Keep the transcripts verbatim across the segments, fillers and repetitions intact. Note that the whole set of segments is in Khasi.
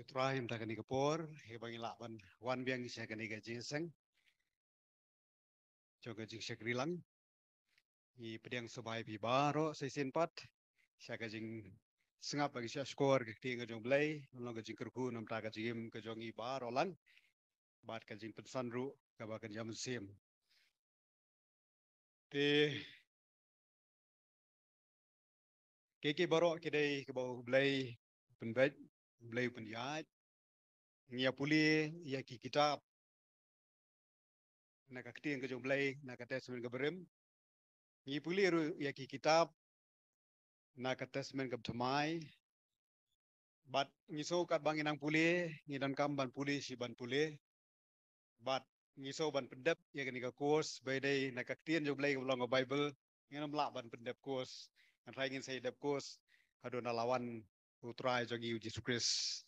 Trai mynta kane ka por, ïa ba ngi lah ban wan biang sha kane ka jingïaseng jong ka jingshakri lang. Ngi pdiang sngewbha ïa phi baroh sa shisien pat sha ka jingsngap ba ngi shah shkor ka ktien ka jong U Blei, ban long ka jingkyrkhu namar ka jingim ka jong ngi baroh lang, bad ka jingpynsan ruh kaba kynja mynsiem. Te kiei kiei baroh ki dei kiba U Blei u pynbeit, U Blei u pynïaid. Ngi ïa pule ïa ki kitab na ka ktien ka jong U Blei na ka Testament kaba rim. Ngi pule ruh ïa ki kitab na ka Testament kaba thymmai. Bad ngi sngew katba ngi nang pule, ngi donkam ban pule shi ban pule. Bad ngi sngew ban pyndep ïa kane ka course ba dei na ka ktien jong U Blei kaba long ka Bible. Ngim lah ban pyndep course, hynrei ngin sa ïa dep course haduh ba la wan U Trai jong ngi U Jisu Khrist.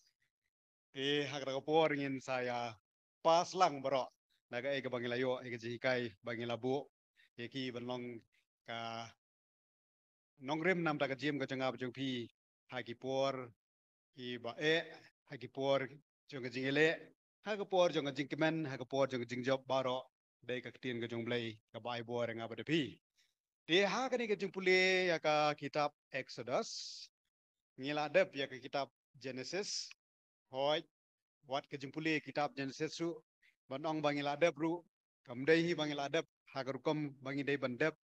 Te ha kata ka por ngin sa ïa pass lang baroh na kaei kaba ngi la ïoh, ïa ka jinghikai ba ngi la buh ïa ki ban long ka nongrim namar ka jingim ka jong nga bad jong phi ha ki por kiba eh, ha ki por jong ka jingïaleh, ha ka por jong ka jingkmen, ha ka por jong ka jingjop baroh, dei ka ktien ka jong U Blei kaba ai bor ïa nga bad ïa phi. Te ha kane ka jingpule ïa ka kitab Exodus, ngi la dep ïa ka kitab Genesis. Hooid, wat ka jingpule kitab Genesis ruh, ban ong ba ngi la dep ruh, kam dei hi ba ngi la dep ha ka rukom ba ngi dei ban dep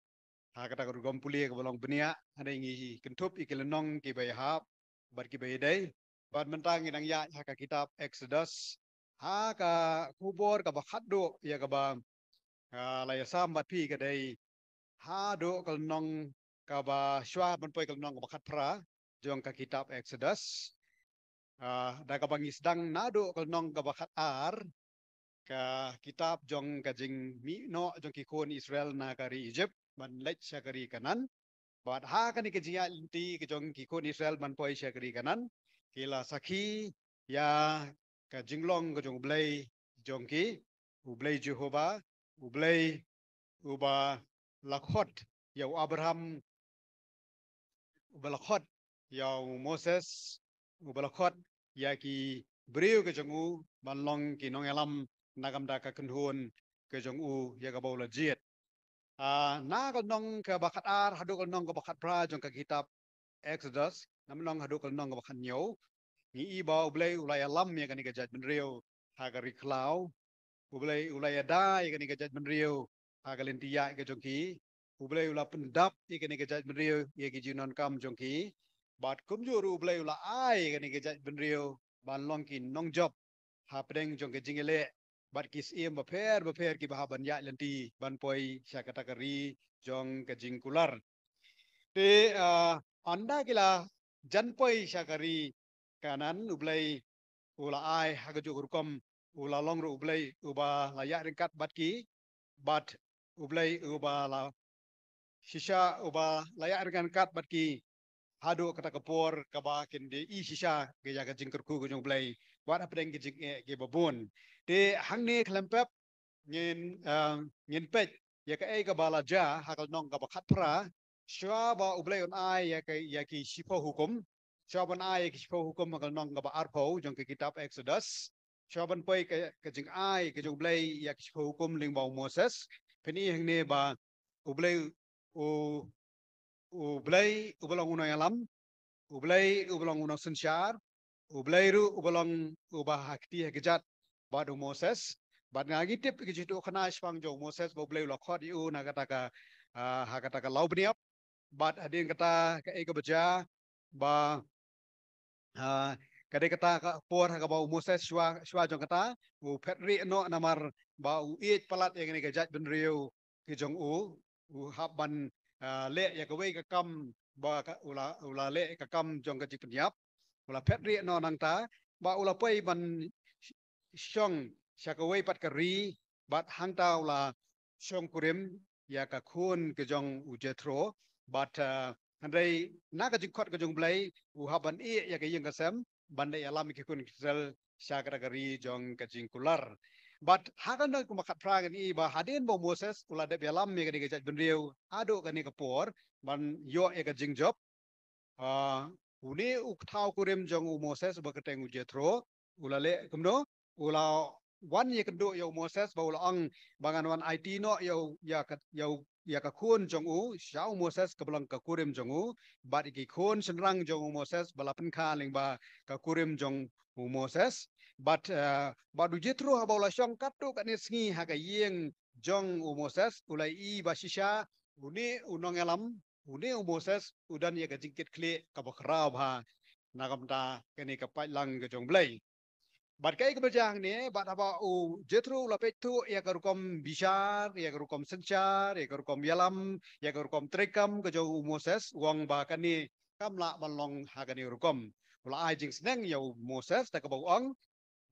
ha kata ka rukom pule kaba long bniah, hynrei ngi kynthup ïa ki lynnong kiba ïahap bad kiba ïadei. Bad mynta ngi dang ïaid ha ka kitab Exodus, ha ka khubor kaba khatduh ïa kaba, ah, la ïasam bad phi ka dei haduh ka lynnong kaba, shuwa ban poi ka lynnong kaba khatphra jong ka kitab Exodus. Ah, da kaba ngi sdang naduh ka lynnong kaba khatar, ka kitab jong ka jingmih noh jong ki khun Israel na ka ri Egypt ban leit sha ka ri Kanaan. Bad ha kane ka jingïaid lynti ka jong ki khun Israel ban poi sha ka ri Kanaan, ki la sakhi ïa ka jinglong ka jong U Blei jong ki, U Blei Jehovah, U Blei uba la khot ïa u Abraham, uba la khot ïa u Moses, uba la khot ïa ki briew ka jong u ban long ki nongïalam na ka bynta ka kynhun ka jong u ïa kaba u la jied. Ah, na ka lynnong kaba khatar haduh ka lynnong kaba khatphra jong ka kitab Exodus, na lynnong haduh ka lynnong kaba khathynñiew, ngi i ba U Blei u la ïalam ïa kane ka jaitbynriew ha ka ri khlaw. U Blei u la ïada ïa kane ka jaitbynriew ha ka lynti ïaid ka jong ki. U Blei u la pyndap ïa kane ka jaitbynriew ïa ki jingdonkam jong ki. Bad kumjuh ruh U Blei u la ai ïa kane ka jaitbynriew ban long ki nongjop hapdeng jong ka jingïaleh bad ki syiem bapher bapher kiba hap ban ïaid lynti ban poi sha kata ka ri jong ka jingkular. Te, ah, ynda ki la jan poi sha ka ri Kanaan, U Blei u la ai ha kajuh ka rukom, u la long ruh U Blei uba la ïaid ryngkat bad ki, bad U Blei uba la shisha, uba la ïaid ryngkat bad ki haduh kata ka por kaba kin da i shisha ka ïa ka jingkyrkhu ka jong U Blei wat hapdeng ki jingeh kiba bun. Te hangne khlem pep ngin, ah, ngin peit ïa kaei kaba la jia ha ka lynnong kaba khatphra, shuwa ba U Blei un ai ïa ka, ïa ki shiphew hukum, shuwa ban ai ïa ki shiphew hukum ha ka lynnong kaba arphew jong ka kitab Exodus, shuwa ban poi ka, ka jingai ka jong U Blei ïa ki shiphew hukum lyngba u Moses. Phin i hangne ba U Blei u, U Blei uba long u nongïalam, U Blei uba long u nongsynshar, U Blei ruh uba long uba ha kti ha kjat bad u Moses. Bad nga ngi tip ki jingïathuhkhana shaphang jong u Moses ba U Blei u la khot ïa u na kata ka, ah, ha kata ka law bniap. Bad hadien kata kaei kaba jia ba, ah, ka dei kata ka por ha kaba u Moses shuwa, shuwa jong kata u phet rieh noh namar ba u ïeit palat ïa kane ka jaitbynriew ka jong u, u hap ban, ah, leh ïa kawei ka kam ba ka, u la, u la leh ka kam jong ka jingpynïap, u la phet rieh noh nangta ba u la poi ban shong sha kawei pat ka ri, bad hangta u la shongkurim ïa ka khun ka jong u Jethro, bad, ah, hynrei na ka jingkhot ka jong U Blei u hap ban ïeh ïa ka ïing ka sem ban da ïalam ïa ki khun Israel sha kata ka ri jong ka jingkular. Bad ha ka lynnong kaba khatphra ngi i ba hadien ba u Moses u la dep ïalam ïa kane ka jaitbynriew haduh kane ka por ban ïoh ïa ka jingjop, ah, Une u thaw kurim jong u Moses uba kyrteng u Jethro, u la leh kumno? U la wan ïakynduh ïa u Moses ba u la ong ba ngan wan aiti noh ïa u, ïa ka, ïa u, ïa ka khun jong u sha u Moses kaba long ka kurim jong u, bad ïa ki khun shynrang jong u Moses ba la pynkha lyngba ka kurim jong u Moses. Bad, eh, bad u Jethro haba u la shong katto katne sngi ha ka ïing jong u Moses, u la ïohi ba shisha une u nongïalam, une u Moses u don ïa ka jingkitkhlieh kaba khraw bha na ka bynta kane ka paidlang ka jong U Blei. Bad kaei kaba jia hangne, bad haba u Jethro u la peit thuh ïa ka rukom bishar, ïa ka rukom synshar, ïa ka rukom ïalam, ïa ka rukom treikam ka jong u Moses, u ong ba kane kam lah ban long ha kane ka rukom. U la ai jingsneng ïa u Moses da kaba u ong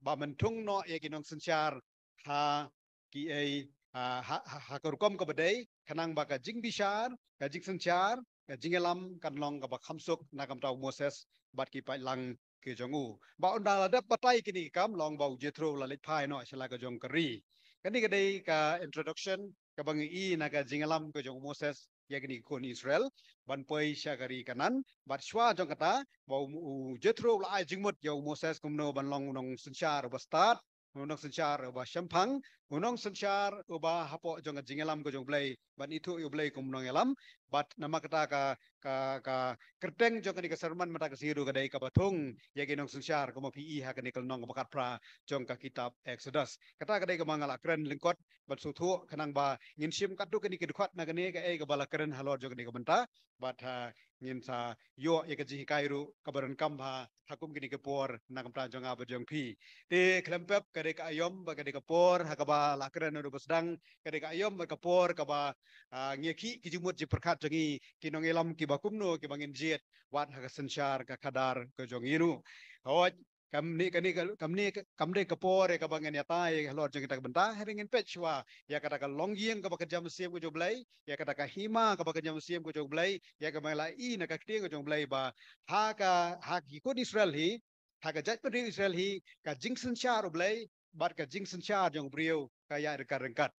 ba men thung noh ïa ki nongsynshar ha kiei, ah, ha, ha, ha ka rukom kaba dei, khnang ba ka jingbishar, ka jingsynshar, ka jingïalam kan long kaba kham suk na ka bynta u Moses bad ki paidlang ki jong u. Ba ynda la dep batai kine ki kam, long ba u Jethro u la leit phai noh sha la ka jong ka ri. Kane ka dei ka introduction kaba ngi ïohi na ka jingïalam ka jong u Moses ïa kine ki khun Israel ban poi sha ka ri Kanaan. Bad shuwa jong kata, ba u, u Jethro u la ai jingmut ïa u Moses kumno ban long u nongsynshar uba stad, u nongsynshar uba shemphang, u nongsynshar uba hapoh jong ka jingïalam ka jong U Blei, ban ithuh ïa U Blei kum u nongïalam. Bad namar kata ka, ka, ka kyrteng jong kane ka sermon mynta ka sngi ruh ka dei kaba thung ïa ki nongsynshar, kumba phi ïohi ha kane ka lynnong kaba khatphra jong ka kitab Exodus. Kata ka dei kaba nga la kren lyngkot ban sngewthuh, khnang ba ngin shim katto katne ki dkhot na kane kaei kaba la kren halor jong kane ka bynta. Bad, ha, ngin sa ïoh ïa ka jinghikai ruh kaba donkam ha, ha kum kine ki por na ka bynta jong nga bad jong phi. Te khlem pep ka dei ka aïom bad ka dei ka por ha kaba la kren ruh ba sdang, ka dei ka aïom bad ka por kaba, ah, ngi ïakhih ki jingmut jingpyrkhat jong ngi ki nongïalam kiba kumno kiba ngin jied wat ha ka synshar ka khadar ka jong ngi ruh. Hooid, kam ne, kane ka, kam ne ka, kam dei ka por ïa kaba ngin ïatai halor jong kita ki bynta, hynrei ngin peit shuwa ïa kata ka longïing kaba kynja mynsiem ka jong U Blei, ïa kata ka hima kaba kynja mynsiem ka jong U Blei, ïa kaba la ïohi na ka ktien ka jong U Blei ba ha ka, ha ki khun Israel hi, ha ka jaitbynriew Israel hi, ka jingsynshar U Blei bad ka jingsynshar jong u briew ka ïaid ryngkat ryngkat.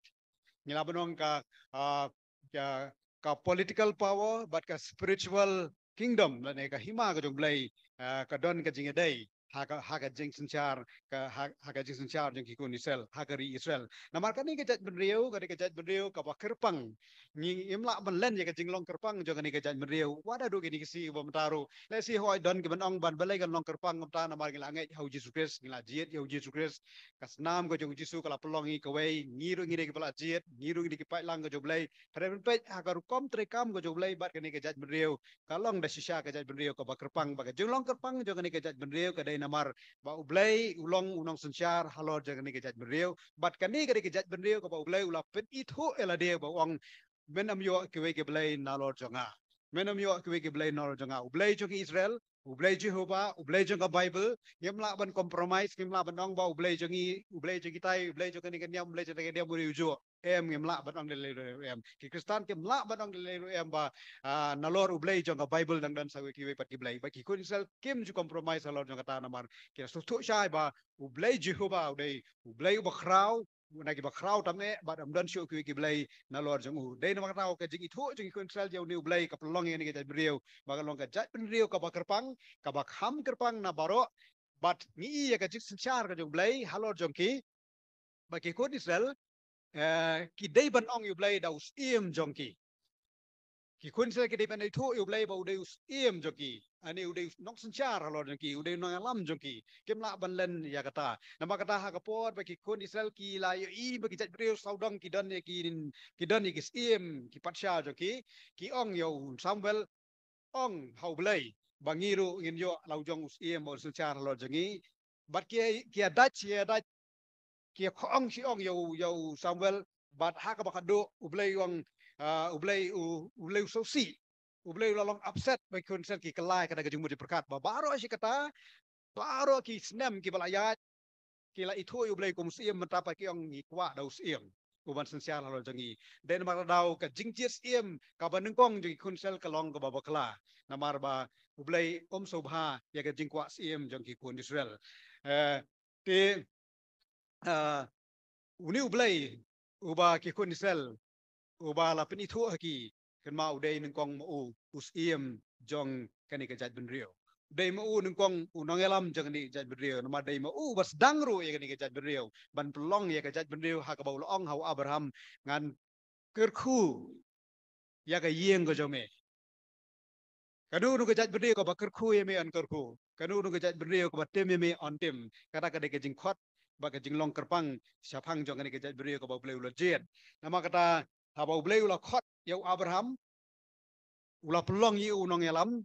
Ngi lah ban ong ka, ah, ka, ka political power bad ka spiritual kingdom lane ka hima ka jong U Blei, ah, ka don ka jingïadei ha ka, ha ka jingsynshar, ka, ha, ha ka jingsynshar jong ki khun Israel, ha ka ri Israel. Namar kane ka jaitbynriew ka dei ka jaitbynriew kaba kyrpang. Ngi, ngim lah ban len ïa ka jinglong kyrpang jong kane ka jaitbynriew wat haduh kine ki sngi ba mynta ruh. Lehse hooid don kiban ong ban balei kan long kyrpang kumta, namar ngi la ngeit ha u Jisu Khrist, ngi la jied ïa u Jisu Khrist. Ka snam ka jong u Jisu ka la pynlong ïa ngi kawei, ngi ruh ngi dei kiba la jied, ngi ruh ngi dei ki paidlang ka jong U Blei. Hynrei peit ha ka rukom treikam ka jong U Blei bad kane ka jaitbynriew, ka long da shisha ka jaitbynriew kaba kyrpang. Bad ka jinglong kyrpang jong kane ka jaitbynriew ka dei namar ba U Blei u long u nongsynshar halor jong kane ka jaitbynriew. Bad kane ka dei ka jaitbynriew kaba U Blei u la pynithuh ïa lade ba u ong, men ym ïoh kiwei ki blei nalor jong nga. Men ym ïoh kiwei ki blei nalor jong nga. U Blei jong ki Israel, U Blei Jehovah, U Blei jong ka Bible, ngim lah ban compromise, ngim lah ban ong ba U Blei jong ngi, U Blei jong kitai, U Blei jong kane ka niam, U Blei jong kane ka niam, U Blei u juh. Em, ngim lah ban ong lei lei ruh em. Ki Khristan kim lah ban ong lei lei ruh em ba, ah, nalor U Blei jong ka Bible dang don sa kiwei pat ki blei. Bad ki khun Israel kim ju compromise halor jong kata namar ki la sngewthuh shai ba U Blei Jehovah u dei U Blei uba khraw, na kiba khraw tam eh, bad ym don shuh kiwei ki blei nalor jong u. Dei namar kata ka jingithuh jong ki khun Israel ïa une U Blei ka pynlong ïa kane ka jaitbynriew ba ka long ka jaitbynriew kaba kyrpang, kaba kham kyrpang na baroh. Bad ngi ïohi ïa ka jingsynshar ka jong U Blei halor jong ki, ba ki khun Israel, eh, ki dei ban ong ïa U Blei da u Syiem jong ki. Ki khun Israel ki dei ban ithuh ïa U Blei ba u dei u Syiem jong ki. Lane u dei u nongsynshar halor jong ki, u dei u nongïalam jong ki. Kim lah ban len ïa kata. Namar kata ha ka por ba ki khun Israel ki la ïohi ba ki jaitbynriew sawdong ki don ïa ki, ki don ïa ki syiem, ki patsha jong ki, ki ong ïa u Samuel, ong ha U Blei ba ngi ruh ngin ïoh la u jong u Syiem ba u nongsynshar halor jong ngi. Bad ki, ki ïa dait, ki ïa dait, ki ïa khong shi ong ïa u, ïa u Samuel, bad ha kaba khadduh U Blei u ong, ah, U Blei u, U Blei u sngewsih. U Blei u la long upset ba ki khun Israel ki kylla ïa kata ka jingmut jingpyrkhat. Ba baroh shi katta, baroh ki snem kiba la ïaid, ki la ithuh ïa U Blei kum u Syiem, mynta pat ki ong ngi kwah da u Syiem uban synshar halor jong ngi. Dei namar kata daw ka jingjied syiem kaba nyngkong jong ki khun Israel ka long kaba bakla. Namar ba U Blei um sngewbha ïa ka jingkwah syiem jong ki khun Israel. Eh, te, ah, une U Blei uba ki khun Israel uba la pynithuh ha ki, kynmaw u dei nyngkong ma u u Syiem jong kane ka jaitbynriew. Dei ma u nyngkong u nongïalam jong kane ka jaitbynriew, namar dei ma u ba sdang ruh ïa kane ka jaitbynriew ban pynlong ïa ka jaitbynriew ha kaba u la ong ha u Abraham, ngan kyrkhu ïa ka ïing ka jong me. Kano kano ka jaitbynriew kaba kyrkhu ïa me yn kyrkhu, kano kano ka jaitbynriew kaba tim ïa me yn tim. Kata ka dei ka jingkhot bad ka jinglong kyrpang shaphang jong kane ka jaitbynriew kaba U Blei u la jied. Namar kata, haba U Blei u la khot ïa u Abraham, u la pynlong ïa u nongïalam,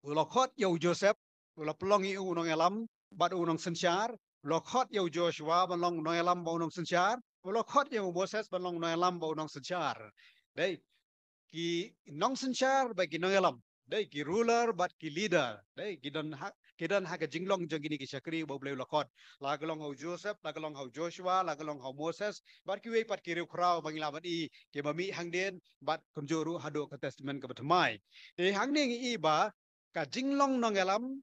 u la khot ïa u Joseph, u la pynlong ïa u nongïalam bad u nongsynshar, u la khot ïa u Joshua ban long nongïalam bad u nongsynshar, u la khot ïa u Moses ban long nongïalam bad u nongsynshar. Dei, ki nongsynshar bad ki nongïalam, dei, ki ruler bad ki leader, dei, ki don ha, ki don ha ka jinglong jong kine ki shakri ba U Blei u la khot. La ka long ha u Joseph, la ka long ha u Joshua, la ka long ha u Moses, bad kiwei pat ki riewkhraw ba ngi lah ban i, kiba mih hangne bad kumjuh ruh haduh ka Testament kaba thymmai. Te hangne ngi i ba ka jinglong nongïalam,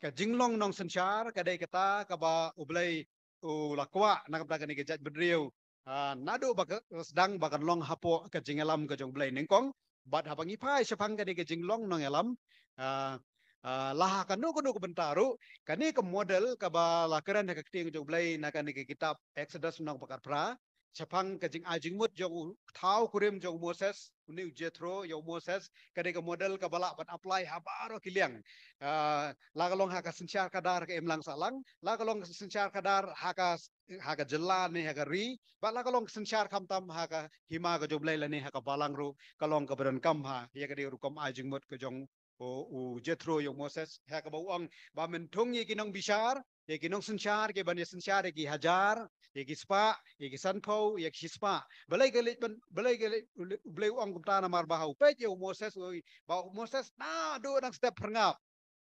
ka jinglong nongsynshar, ka dei kata kaba U Blei u la kwah na ka bynta kane ka jaitbynriew. Ah, naduh ba ka sdang ba kan long hapoh ka jingïalam ka jong U Blei nyngkong. Bad haba ngi phai shaphang kane ka jinglong nongïalam, ah, ah, la ha kano kano ka bynta ruh, kane ka model kaba la kren ha ka ktien jong U Blei na kane ka kitab Exodus lynnong ba khatphra, shaphang ka jingai jingmut jong u thaw kurim jong u Moses, une u Jethro ïa u Moses, ka dei ka model kaba lah ban apply ha baroh ki liang. Ah, la ka long ha ka synshar khadar ka imlang sahlang, la ka long ka synshar khadar ha ka, ha ka jylla ne ha ka ri, bad la ka long ka synshar khamtam ha ka hima ka jong U Blei lane ha ka balang ruh, ka long kaba donkam ha ïa kane ka rukom ai jingmut ka jong u, u Jethro ïa u Moses, ha kaba u ong ba men thung ïa ki nongbishar, ïa ki nongsynshar, ki ban ïa synshar ïa ki hajar, ïa ki spah, ïa ki sanphew, ïa ki shispah. Balei ka leit ban, balei ka leit, U Blei u ong kumta? Namar ba ha u peit ïa u Moses, u, ba u Moses naduh dang step phyrngap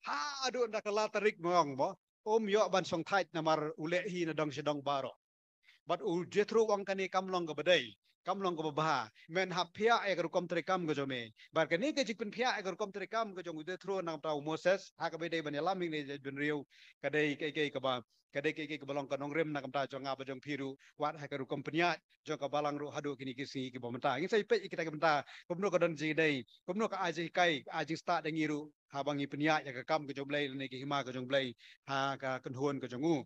haduh da ka la tarik, u ong mo, um ïoh ban shongthait namar u leh hi na dong sha dong baroh. Bad u Jethro u ong kane kam long kaba dei, kam long kaba bha. Men hap phiah ïa ka rukom treikam ka jong me. Bad kane ka jingpynphiah ïa ka rukom treikam ka jong u Jethro na ka bynta u Moses ha kaba dei ban ïalam ïa kane ka jaitbynriew, ka dei kaei kaei kaba, ka dei kaei kaei kaba long ka nongrim na ka bynta jong nga bad jong phi ruh, wat ha ka rukom pynïaid jong ka balang ruh haduh kine ki sngi kiba mynta. Ngin sa ïa peit ïa kita ki bynta, kumno ka don jingïadei, kumno ka ai jinghikai, ka ai jingstad ïa ngi ruh haba ngi pynïaid ïa ka kam ka jong U Blei lane ka hima ka jong U Blei ha ka kynhun ka jong u.